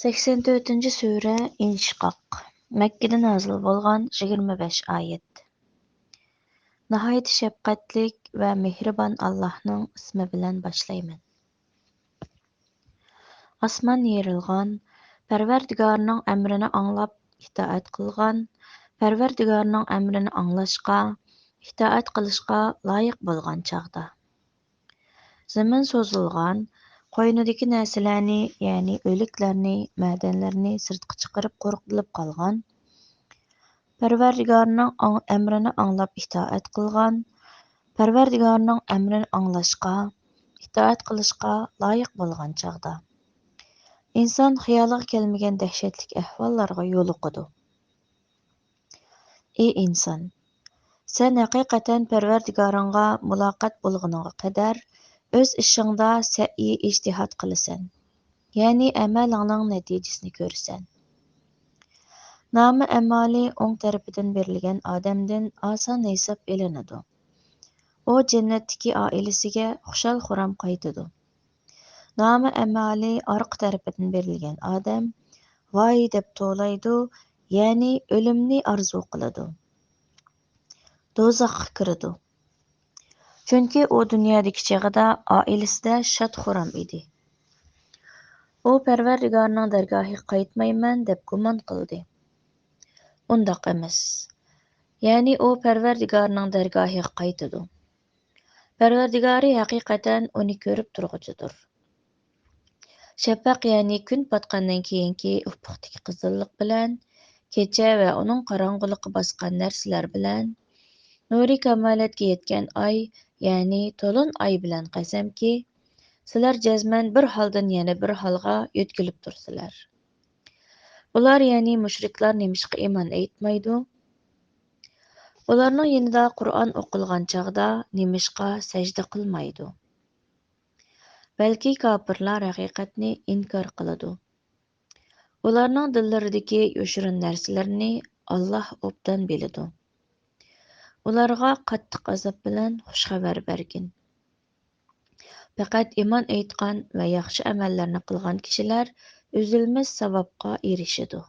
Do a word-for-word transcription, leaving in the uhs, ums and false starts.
سەكسەن تۆتىنچى سۈرە، ئىنشىقاق. مەككىدە نازىل بولغان، يىگىرمە بەش ئايەت. ناھايىتى شەپقەتلىك ۋە مېھرىبان ئاللاھنىڭ ئىسمى بىلەن باشلايمەن. ئاسمان يېرىلغان، پەرۋەردىگارنىڭ ئەمرىنى ئاڭلاپ ئىتائەت قىلغان، پەرۋەردىگارنىڭ ئەمرىنى ئاڭلاشقا، ئىتائەت قىلىشقا لايىق بولغان چاغدا. زېمىن سوزۇلغان، قوينىدىكى نەرسىلەرنى، يەنى ئۆلۈكلەرنى، مەدەنلەرنى سىرتقا چىقىرىپ قۇرۇق بولۇپ قالغان. پەرۋەردىگارنىڭ ئاڭ-، ئەمرىنى ئاڭلاپ ئىتائەت قىلغان، پەرۋەردىگارنىڭ ئەمرىنى ئاڭلاشقا، ئىتائەت قىلىشقا لايىق بولغان چاغدا. ئىنسان خىيالىغا كەلمىگەن دەھشەتلىك ئەھۋاللارغا يولۇقىدۇ. ئى ئىنسان! سەن ھەقىقەتەن پەرۋەردىگارىڭغا مۇلاقات بولغىنىڭغا قەدەر ئۆز ئىشىڭدا سەئيى، ئىجتىھاد قىلىسەن، يەنى ئەمەلىڭنىڭ نەتىجىسىنى كۆرىسەن. نامە ئەمالى ئوڭ تەرىپىدىن بېرىلگەن ئادەمدىن ئاسان ھېساب ئېلىنىدۇ. ئۇ جەننەتتىكى ئائىلىسىگە خۇشال-خۇرام قايتىدۇ. نامە ئەمالى ئارقا تەرىپىدىن بېرىلگەن ئادەم ۋاي دەپ توۋلايدۇ، يەنى ئۆلۈمنى ئارزۇ قىلىدۇ. دوزاخقا كىرىدۇ. چۈنكى ئۇ دۇنيادىكى چېغىدا ئائىلىسىدە شاد-خۇرام ئىدى. ئۇ پەرۋەردىگارنىڭ دەرگاھىغا قايتمايمەن دەپ گۇمان قىلدى. ئۇنداق ئەمەس. يەنى ئۇ پەرۋەردىگارنىڭ دەرگاھىغا قايتىدۇ. پەرۋەردىگارى ھەقىقەتەن ئۇنى كۆرۈپ تۇرغۇچىدۇر. شەپەق، يەنى كۈن پاتقاندىن كېيىنكى ئۇپۇقتىكى قىزىللىق بىلەن، كېچە ۋە ئۇنىڭ قاراڭغۇلۇقى باسقان نەرسىلەر بىلەن، نۇرى كامالەتكە يەتكەن ئاي، يەنى تولۇن ئاي بىلەن قەسەمكى، سىلەر جەزمەن بىر ھالدىن يەنە بىر ھالغا يۆتكىلىپ تۇرىسىلەر. ئۇلار، يەنى مۇشرىكلار نېمىشقا ئىمان ئېيتمايدۇ؟ ئۇلارنىڭ يېنىدا قۇرئان ئوقۇلغان چاغدا نېمىشقا سەجدە قىلمايدۇ؟ بەلكى كاپىرلار ھەقىقەتنى ئىنكار قىلىدۇ. ئۇلارنىڭ دىللىرىدىكى يوشۇرۇن نەرسىلىرىنى ئاللاھ ئوبدان بىلىدۇ. ئۇلارغا قاتتىق ئازاب بىلەن خۇش خەۋەر بەرگىن. پەقەت ئىمان ئېيتقان ۋە ياخشى ئەمەللەرنى قىلغان كىشىلەر ئۈزۈلمەس ساۋابقا ئېرىشىدۇ.